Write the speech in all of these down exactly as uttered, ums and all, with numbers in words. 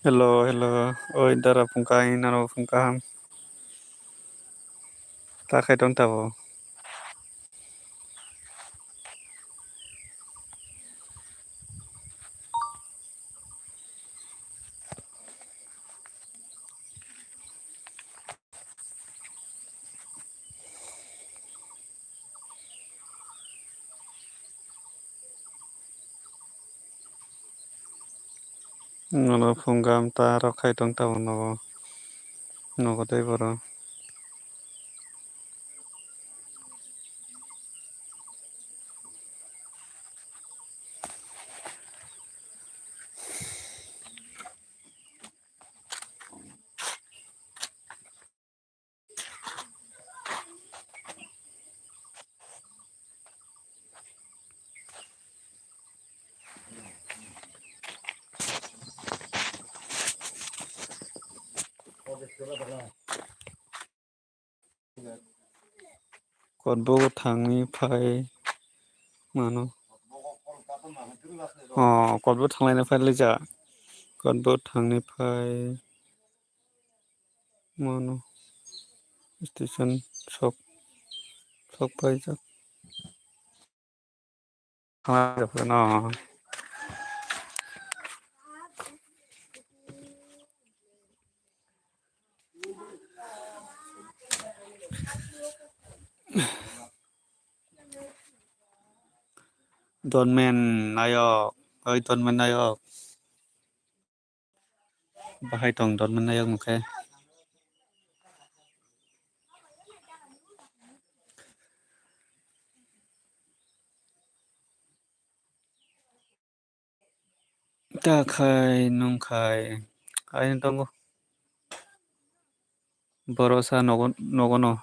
Hello, hello. Oi, dara phung kaham, naro phung kaham. Ta khai tong tabo. Nono phung kaham ta rok khai tong tabo nogo. Nogo tei borok. Kot bo thangwi phai mano. Oh, kot bo thanglaina phai lijak. Kot bo thangwi phai mano. Station sok, sok paijak. Thangna phano. Dormen nayok, oi dormen nayok. Bahai tong dormen nayok mokhe. Ta khai nung khai, aini tongo. Borosa nogo, nogono.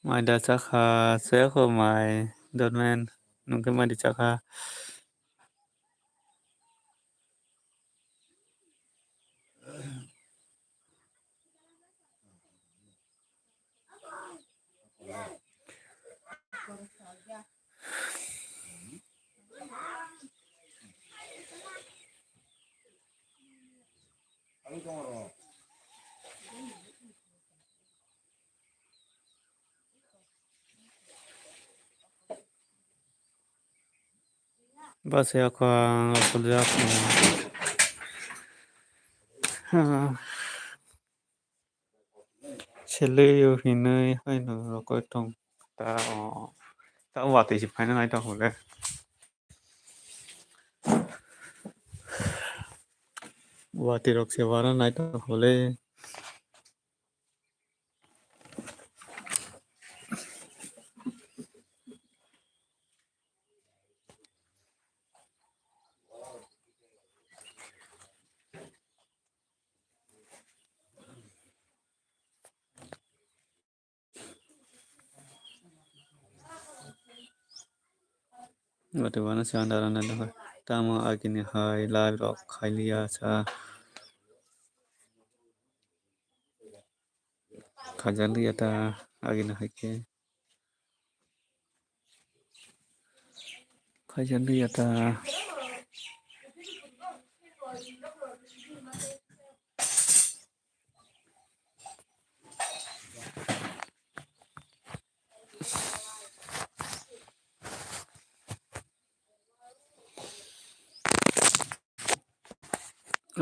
Mai da chakha, chayakho mai, dormen, nungkhe mai da chakha. Bus ya kha suljak. Seleo hinwi haino rokoi tong ta o. Ta watwi se phaina nai tong hole. Watwi rok se wara nai tong hole. Watwi uanw se andar andar nukha. Tamo agini hai live rok khailiya sa. Khaijaliya ta agini hai khe. Khaijaliya ta.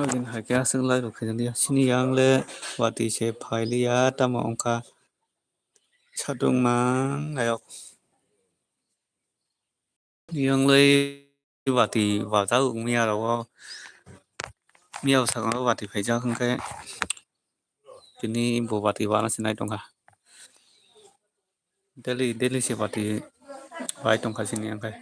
Agini hai khe aswk live rok khaijaliya. Sini yang le watwi se phailiya, tamo wngkha satung mang nayok. Yang le watwi wajak wng miya rogo. Miya bwskango watwi phaijak hwnkhe tini bo watwi wana se nai tongkha. Daily, daily se watwi wai tongkha sini hwnkhe.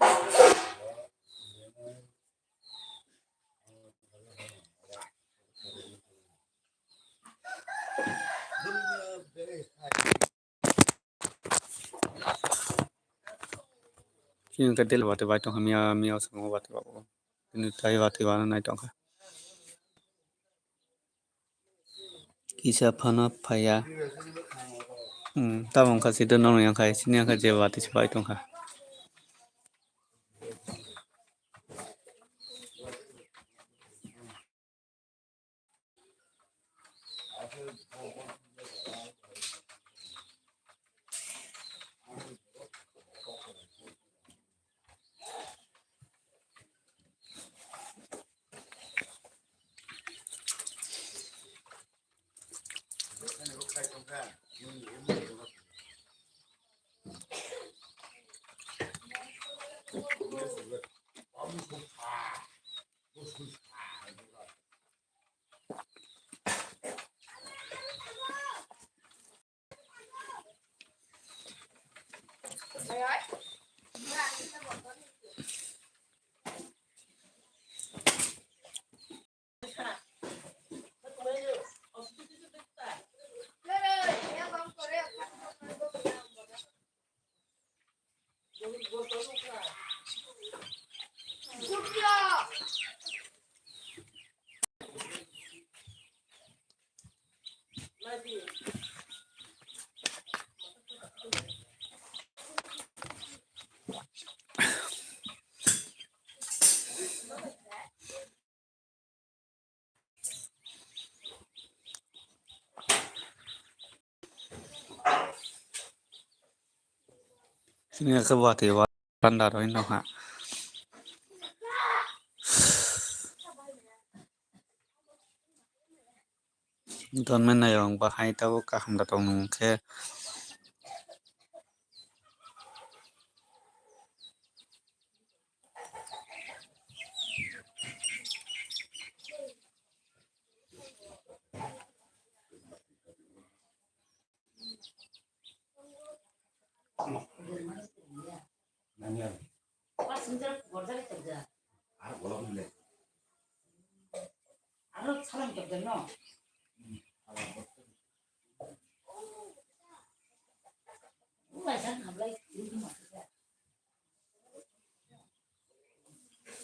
Chini wngkha daily watwi bai tongkha, miya miya swkang watwi ba o. Chini tai watwi ba nai tongkha. Kisa phano phaiya. Hmm, tamo wngkha sida nono yang khai, chini yang khai je watwi se bai tongkha. Sini ke buat ya, buat bandar ini ha. Dormen nai rong bahai tabuk kaham da tong nung khe.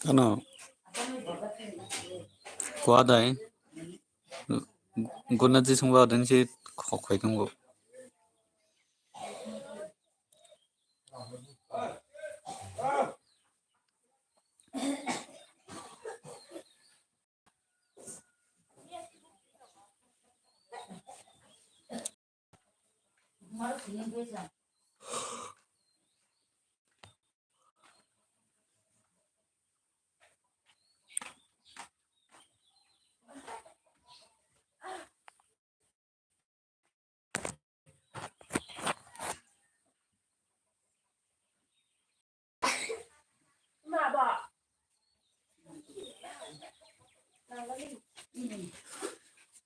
Ano. Kuadai. Guna jisung ba den si khok khai tongo.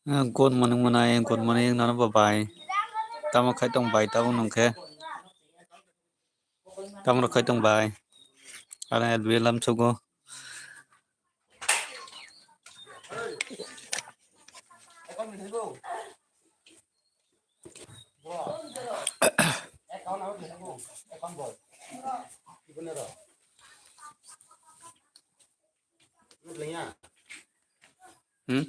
Ah, good morning, mwnai, good morning, nono bo bai. Tamo khai tong bai, tamo nung khe. Tamo rok khai tong bai. Ano L B lam sugo. Hmm?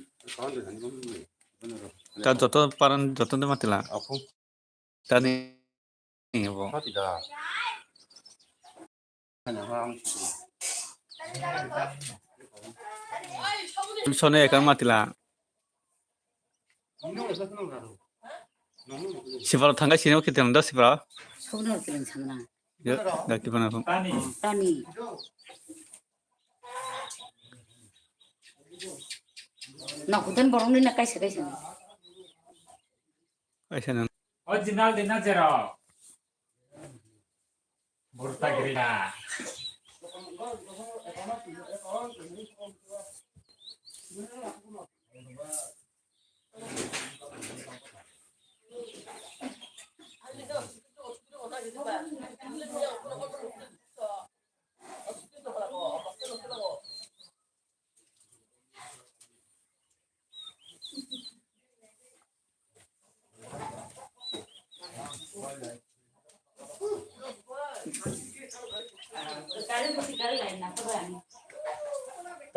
Ta joto paran joto de matila. Tani bo. Sone ekar matila. Siparo thangkai sini oke tendo siparo. Sono kirim samna. Yo, dati bana ko. Tani. Nakuten borong ni na kaisa kaisa. Kaisa nang. Original de na zero. Borta grila.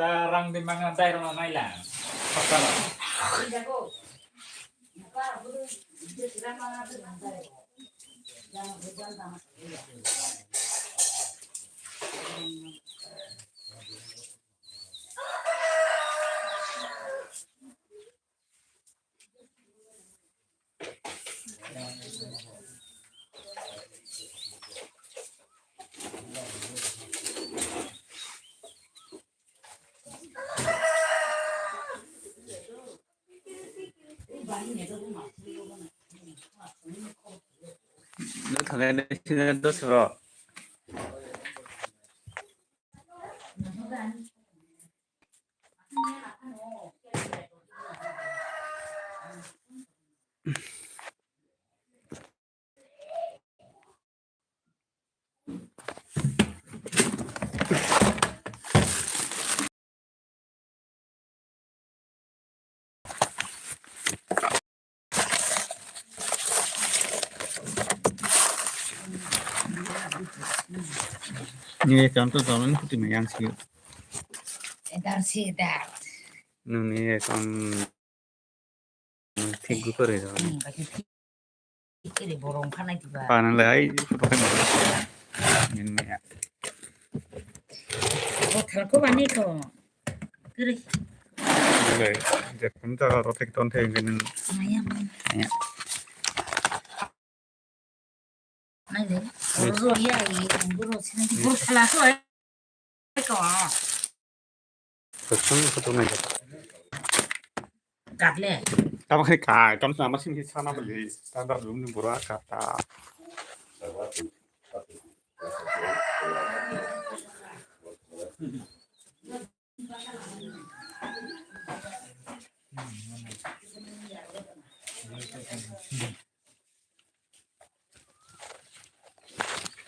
Rang di mangna dai rona nailang. Pakalo. Nw thangnai nw sini dosro. Ni account to domin kuti me yang si. Edar si edar. Nini account thik gukore. Hmm, baki thik. Kiri borong khanai diba. Panang le ai, pakai mo. Ini ya. Bothal ko bani ko. Kiri. Le, je kun ta ro thik ton thik gini. Maya, maya. Ya. Nai le. Ro ya, i, guru sini guru sala ko. Kwchwng khe tongnai. Katle. Tamo khe kai, tamo sama sini sana beli standar room ni bura kata.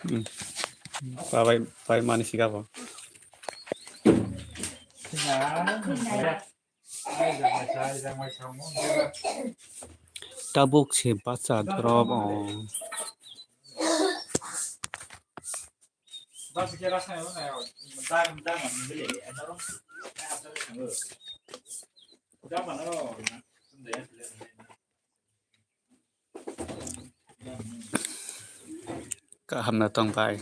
Hmm. Pabai, pai mani siga bo. Tabuk se bacha drop o. Kaham na tong pai.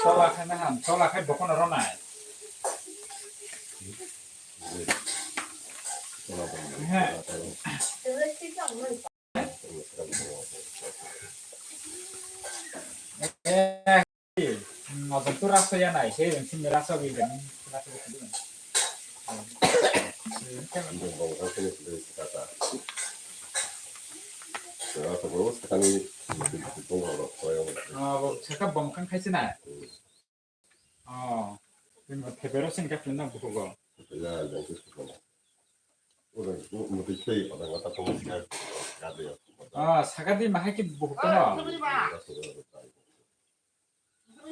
Tola khai na ham, tola khai bokono ronai. He. Motom tu rasa ya nai, he yang sini rasa bi dan rasa bi tu. Ah, bo saka bom kan khai sini. Oh, ini thepero sini ka pina buku go. Ah, saka di mahai ki buku no.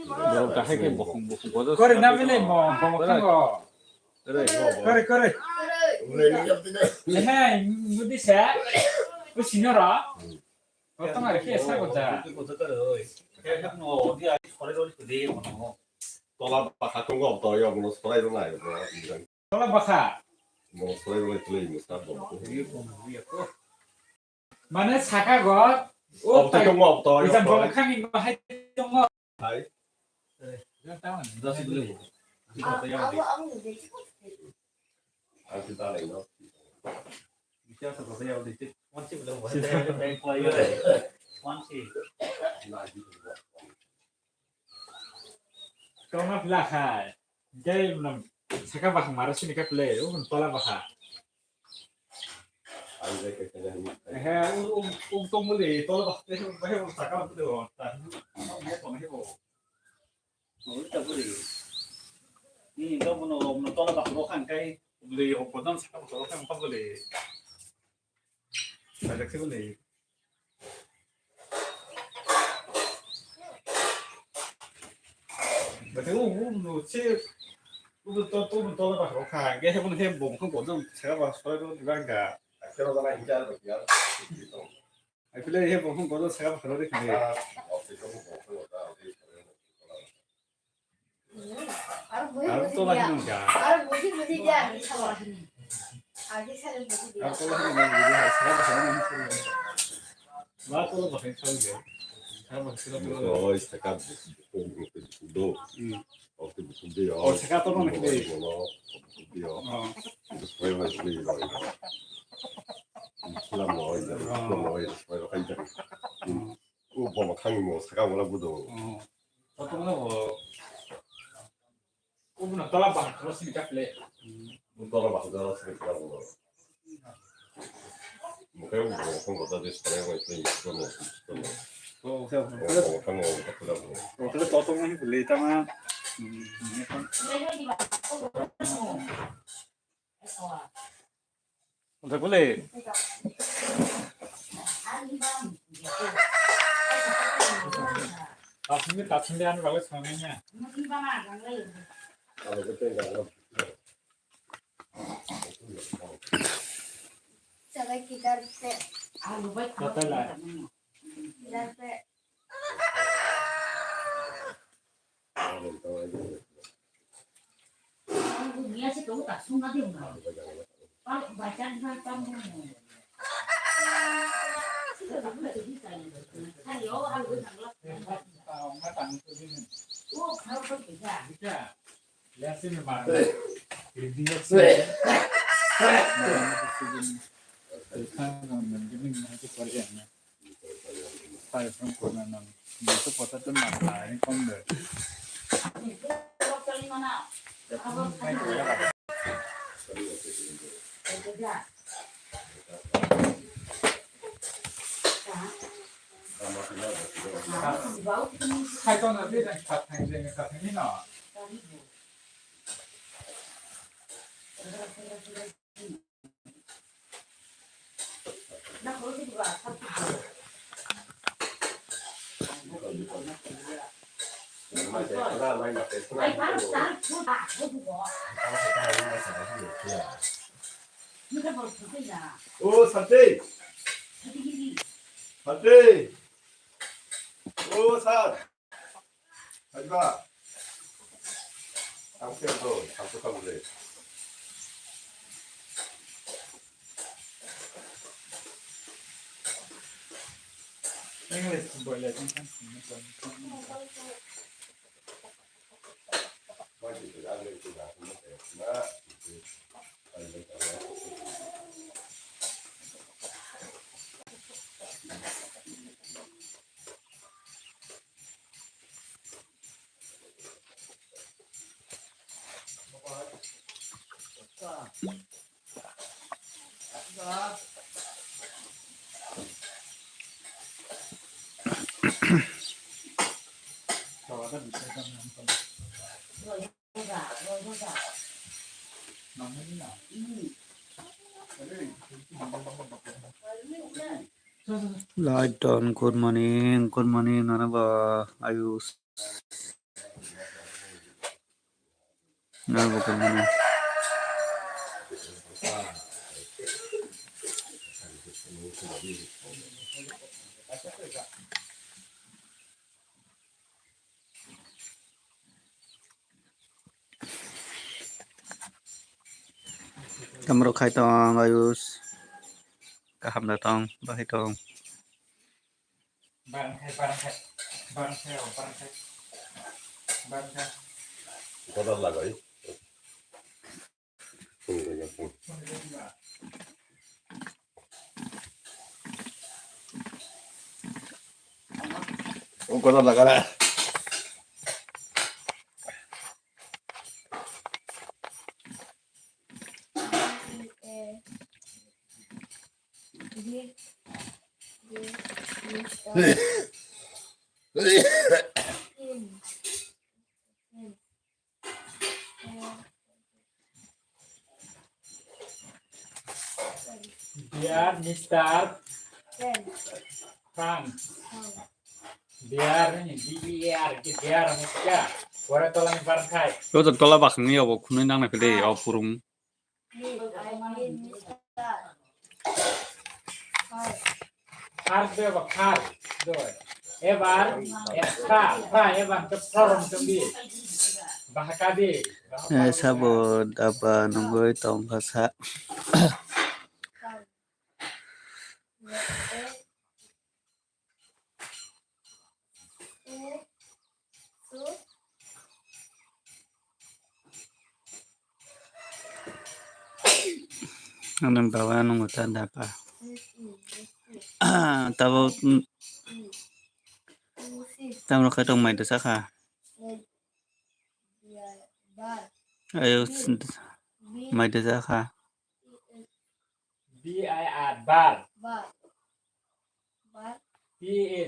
Borok kahai khe bukhung bukhung bodo. Kore na bile mo, mo kango. Kore, kore. Hei, mudi sa. U sinoro. Kotong ari khe sa goja. Tola bakha tongo to yo, bono sorai rwnai. Tola bakha. Bono sorai rwnai tuli musa bo. Mane saka go, o obo tai tongo, obo to, bisa obo to. Bongkhani bahai tongo. Hai. Ang si dalai no. Kau ma pila khai. Jai nam saka bahang mara sini ka play, o tola baha. He, ung, ung, ung tong muli, tola baha, he, he, saka baha de, ta, he, he, he, he. Ui, ta bwrwi. Ni, ta bono, bono tola bakro khan kai, bwrwi, o bodam saka bakro khan pa bwrwi. Sajak se bwrwi. Bwrwi, u, u, no, se, u, to, to, tola bakro khan, ge, he, bono, he, bom, khan bodam saka bakro, soi, ro, diba, ga. Akhero jana, hinja, ro, ya. Ai, pele he bo hung bodo saka phano de khale. Aro tola hinung ja. Aro buji buji ja, agi salo. Agi salo buji dia. Aro tola hinung ja, buji hai, saka phano hinung ja. Ba tola ba hai salo ja. Saka ba salo tola. Oi, saka do. Hmm. Oke, bukundi ya. Oh, saka to mana kiri? Bono, bukundi ya. Oh. Itu sesuai lah, sesuai lah. Islam lah, ya. Islam lah, ya. Sesuai lah, kan, jadi. Hmm. Oh, bawa kami mau saka wala budo. Oh. Satu mana, oh. Oh, benar, tolak bang, terus ini kaple. Hmm. Tolak bang, terus ini kaple. Udah boleh. Tasmi, tasmi anu bagus semuanya. Sabai kidar pe. Alu bai kata la. Kidar pe. Ang dunia se tau tak sunga dia mah. Pal baca nang tamu. Ayo, alu nang lak. Oh, kau pergi ya. O Santi! Santi! O sir! Haiba. Ang khe bo, ang khe bo le. English boy le tong tong. Light on, good morning, good morning, nana ba, Ayush. Nana ba, good morning. Tamro khai tong, Ayush. Kaham da tong, bahai tong. Kotor lagai. O kotor lagala. Dear Mister Frank. Dear ni, D E A R, dear ni kya? Pore tola ni bar khai. Yo to tola bakhnwi obo khwnwi nang nai phede, o purung. First de ba first. Do. Ebar, eh, fra, fra, ebar to from to bi. Bahaka di. Eh, sabo daba nungoi tongkha sa. Ano baba nungo ta dapa. Tabo, mm, tamo khe tong mai da sakha. Ayo, s-, mai da sakha. B I R, bar. Bar. Bar. P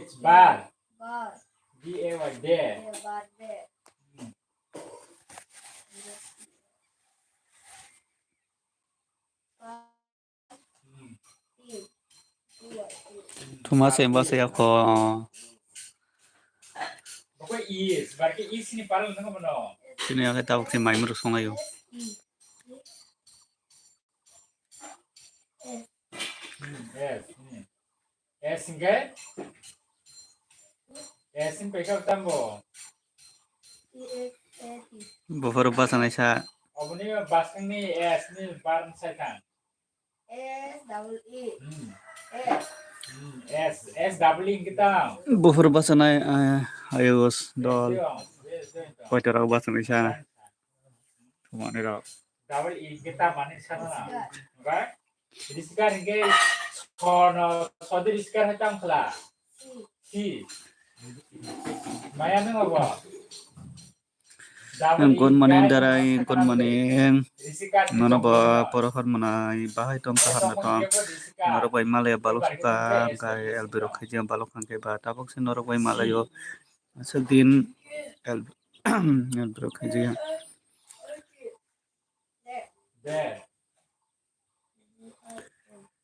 H, bar. Bar. B A Y, bear. Yeah, bar, bear. Hmm. Bar. Hmm. T. T Y, T. Hmm. Thuma se ba se ya ko. Bokoi is, bar ke is ni palang nang mano. Sini ya ke tabuk se mai muru songayo. S, E. Hmm, S, hmm. S hingke? S hingke kau tambo? Buphuru bwsanaisa. Oboni bwsakni S ni bar sai thang. S double E. Hmm. S. Hmm, S, S double E hingke tang. Buphuru bwsanai, eh, ayos dol. Koitorok bwsanaisa. Thumani rok. Double E hingke tamo hinwi sana na? Risikar. Ba? Risikar hingke sono, sodi risikar hai tamo khla? Si. Maya nung abo? Double E. Good morning, darai, good morning. Risikar. Nono bo poro hor manai, bahai tong, kaham na tong. Norok bai malaya balok suka, hingke L B rok khaijia balok hingke ba, tabok se norok bai malayo. Aswk din L B, L B rok khaijia.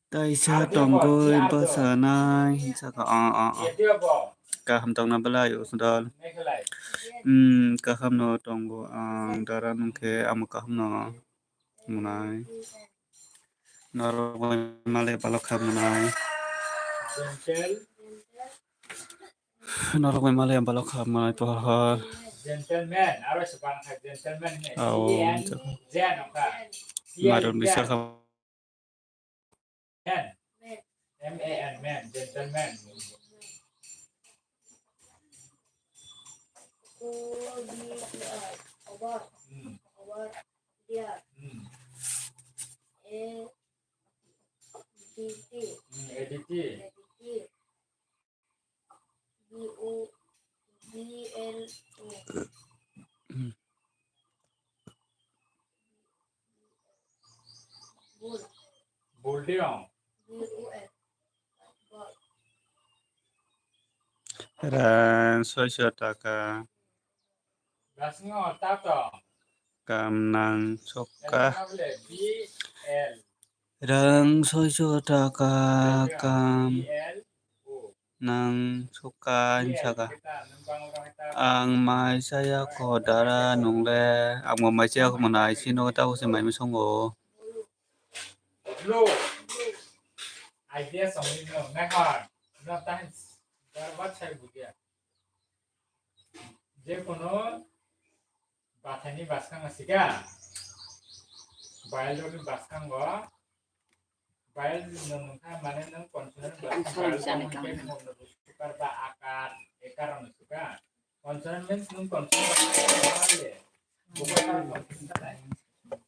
Taisa tongwi bwsanai, saka, o, o, o. Kaham tongna belai, usdol. Hmm, kaham no tongo ang, dara nungkhe amo kaham no munai. Norok bai malai balok kha munai. Norok bai malai balok kha munai pohor. Gentleman, aro se bang kha gentleman ne. Awo, G E N, jaka. Jen, oka. Maron bisa kha. Man. M A N, man, gentleman. O D E R, over. Hmm. Over. There. Hmm. A D T. Hmm, A D T. A D T. B O, B L O. Bul. Bul diong. B U L. Bul. Rang soiso taka. Basing o tato. Kam nang sokka. Rang soiso taka kam nang sokka saka. Ang mai chaya ko dara nungle, ang bo mai chaya ko mwnai, sino ta ko se mai msongo. Idea song ni no, nai har, no times, dar bat sai bugia. Je kono Bathaini bwskango sika. Vowel rokni bwskango. Vowel no nungkha mane nung consonant bwskango. Vowel rok hwnkhe buphang no buphang ba akar, ekar rok no sika. Consonant means nung consonant bwskango. Boko sara consonant salai.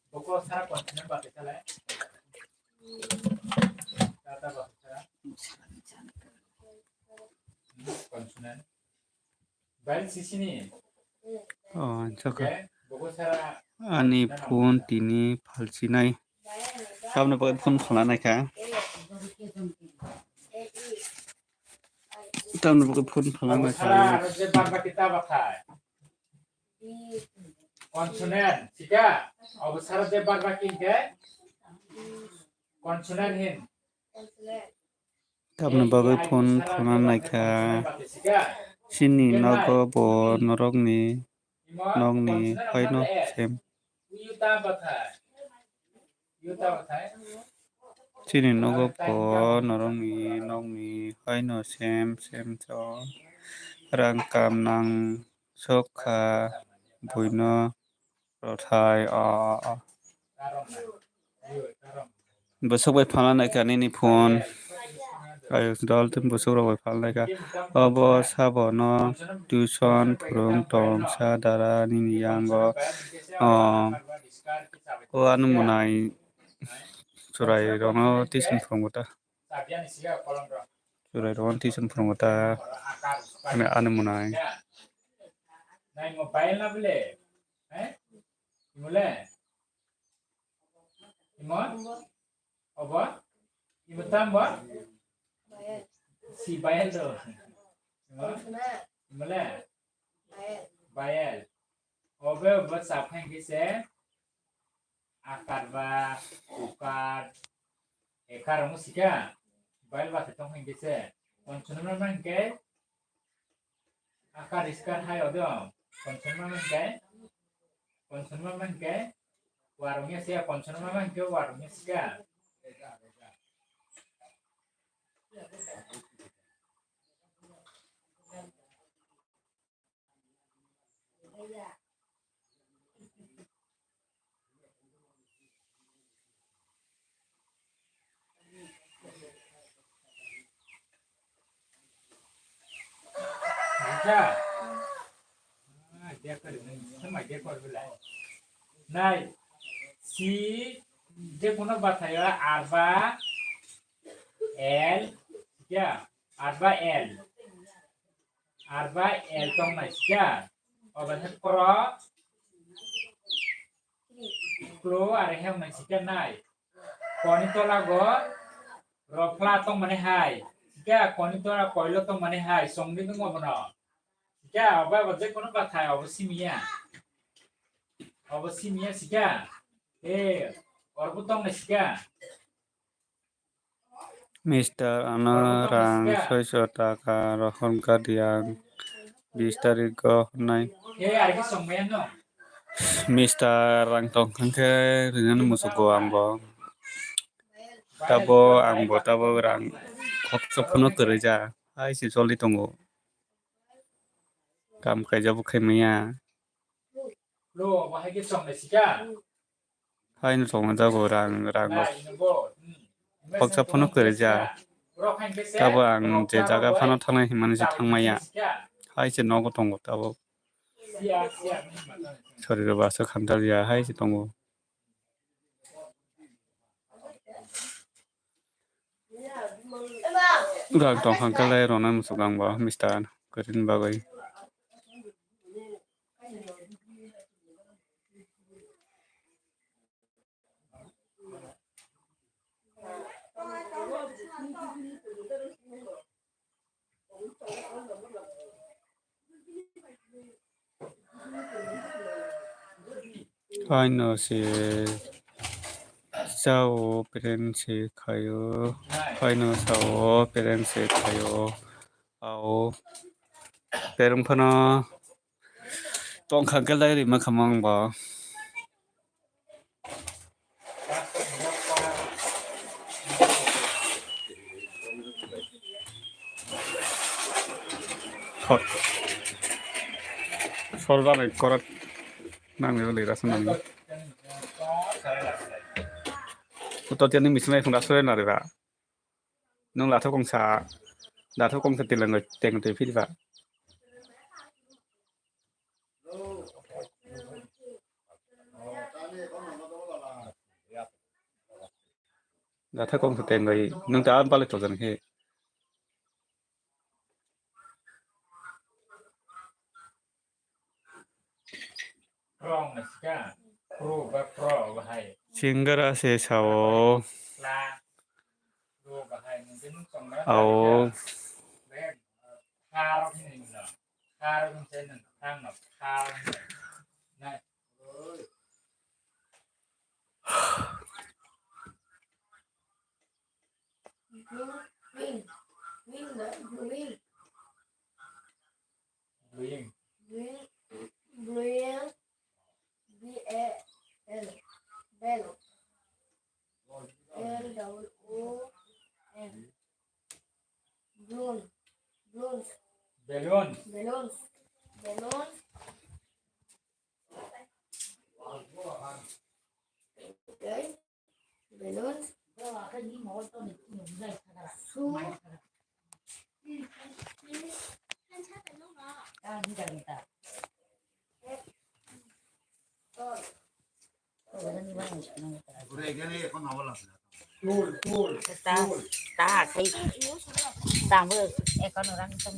Boko sara consonant bwsai salai. Tata bwsai sara. Hmm, consonant. Vowel sisini. Oh, jaka. Oke, buku sara. Ani phone tini phalsinai. Tamni bagwi phone phalnai kha. Tamni bagwi phone phalnai kha. Aro je bar baki ta bathai. Consonant, sika? Obo sara je bar baki ke? Consonant hin. Tamni bagwi phone thwna naikha. Chini nogo bo norokni nokni haino sem. Chini nogo bo norokni nokni haino sem sem chwng rang kam nang sok kha buino. Rothai, ah, ah, ah. Bwswk bai phalna naikha nini phone. Ayuk dol tei bwswk rok bai phalna naikha. Obo sabo no tuition phwrwng tong sa dara nini yango. Oh, o ano mwnai chwrai rokno tuition phwrwngwi ta. Chwrai rokno tuition phwrwngwi ta. Ani, ani mwnai. Imo le? Imo? Obo? Imo tam bo? Si bayal do. Imo? Imo le? Bayal. Obo, obo chap khe se akar ba, ukar, ekar omo sika. Bayal ba se tong khe se. Konchonma ma hingke akar iskar hai odo. Konchonma ma hingke, konchonma ma hingke, warung ya sia, konchonma ma hingke warung ya sika. Nai, si, je kono bathayo arba L, ya, arba L. Arba L tong nai sika. Obo khe kro, klo are he nai sika nai. Koni tola go rofla tong mani hai. Sika koni tola koilo tong mani hai. Songdi nung obo no. Sika obo, obo je kono bathai obo simiya. Obo simiya sika. Eh, orbo tong nai sika. Mister, ano rang soiso taka rohor gadi ang bis tarik o hwnai. Mister, rang tong khe rinani musugo ang bo. Tabo ang bo tabo rang khoksa phano kwrwi ja. Hai se choli tongo. Kam kaijabo khai maya. Haino tongma jago rang, rang rok. Khoksa phano kwrwi ja. Tabo ang je jaga phano thangnai hinmani se thangmaya. Hai se nogo tongo tabo. Sorry ro basa khamjak ya hai se tongo. Rang tong kha khe lai rwna muchung ang bo mister kwrwini bagwi. Haino se chao peren se khaio, haino sao peren se khaio, ao peren phano tongkha khe lai rima khamang bo. Sol, sol banai korat nang ni le rasa nang. Uto tiani misinai phung rasa na re ba. Nung lathok kongsa, lathok kongsa tilang teng twi phiri ba. Gatha kong sa teng bai nung ta bale to jan he. Singara se sao. Ao. Ta, ta, kai, tamo, ekon orang itu.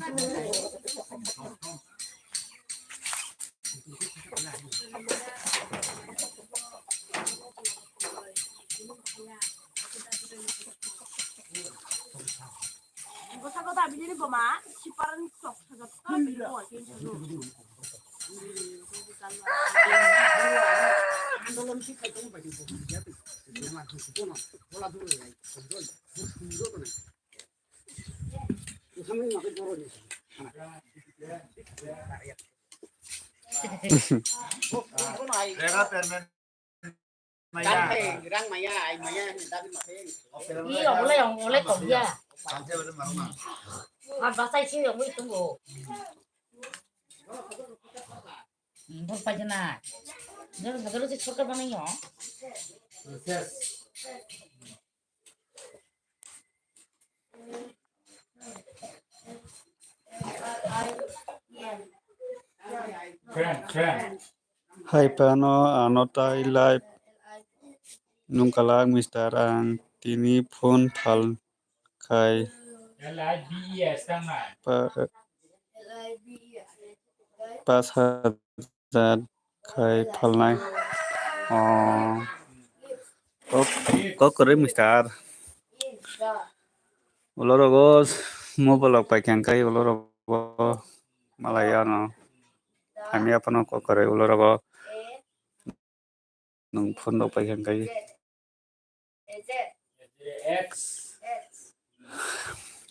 Iya, mulai, mulai kok dia. Apa saya sih yang itu? Bor paijana. Jor gadalo se sorkar banai yo. Friend, friend. Hai pano ano tai live nungkalak mister ang tini phone thal khai pa, pas hajar khai phalnai. Oh. Kok, kok kwrwi mister. Ulo rogo mobile rok paikha hwnkhe ulo rogo malai ano. Hamya phano kok kwrwi ulo rogo. Nwng phone rok paikha hwnkhe.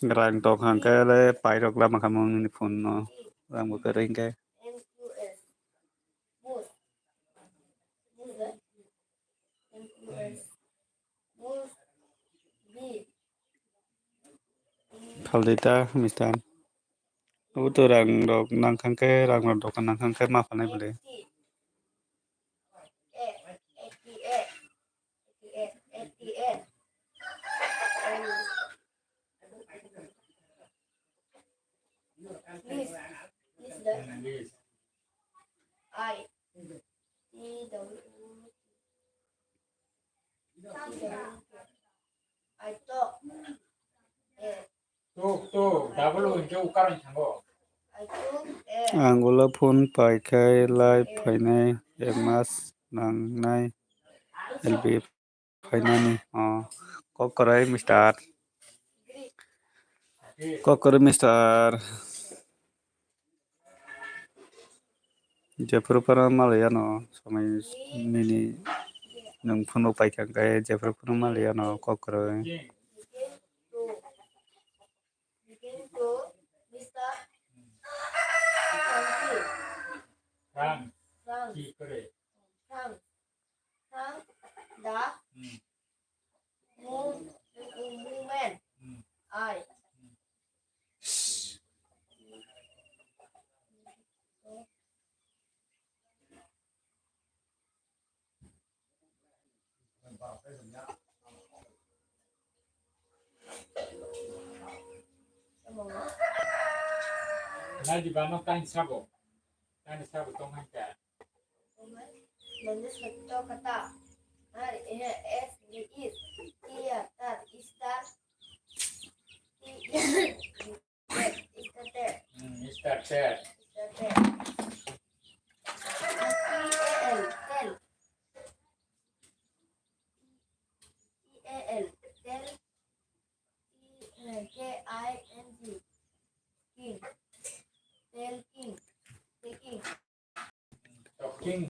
Rang tong hwnkhe le pairok lama khamung nini phone no. Rang bo kwrwi hwnkhe. Phaldi ta mister. Abo to rang rok nang khan khe, rang rok dokan nang khan khe ma phalnai bwle. Tok, tok, double o hwnkhe o karon thango. Ang ulo phone pai khai live phainai ek mas nangnai L B phainani. Oh, kok kwrwi mister. Kok kwrwi mister. Jephuru phano malai ano somoi nini nwng phunuk paikha hwnkhe jephuru phano malai ano kok kwrwi. Frank. Frank. Frank. Frank. The. Hmm. Mo-, movement. Hmm. I. Hmm. Nadi bama tani sabo. Tani sabo tong hangka. Nani sotto kata. Ar, eh, es, di, is. Iya, tar, istar. I, is. Ted, Mister Ted. Hmm, Mister Ted. Mister Ted. T E L, tel. T E L, tel. T E L, K I